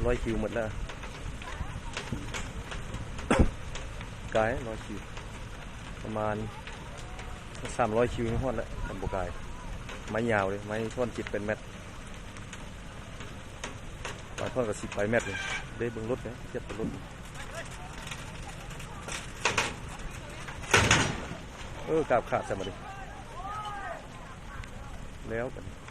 ຮ້ອຍຄິວໝົດແລ້ວ ກາຍຮ້ອຍຄິວ ປະມານສາມຮ້ອຍຄິວຍັງຮອດແຫຼະ ຄັນບໍ່ກາຍ. ໄມ້ຍາວເດ້ ໄມ້ທ່ອນເຈັດແປດແມັດ ບາງທ່ອນກໍສິບປາຍແມັດເດ້. ເບິ່ງລົດເດ້ ທຽບກັບລົດ ເອີ ກາບຂາດຊະບັດນີ້ ແລ້ວບັດນີ້.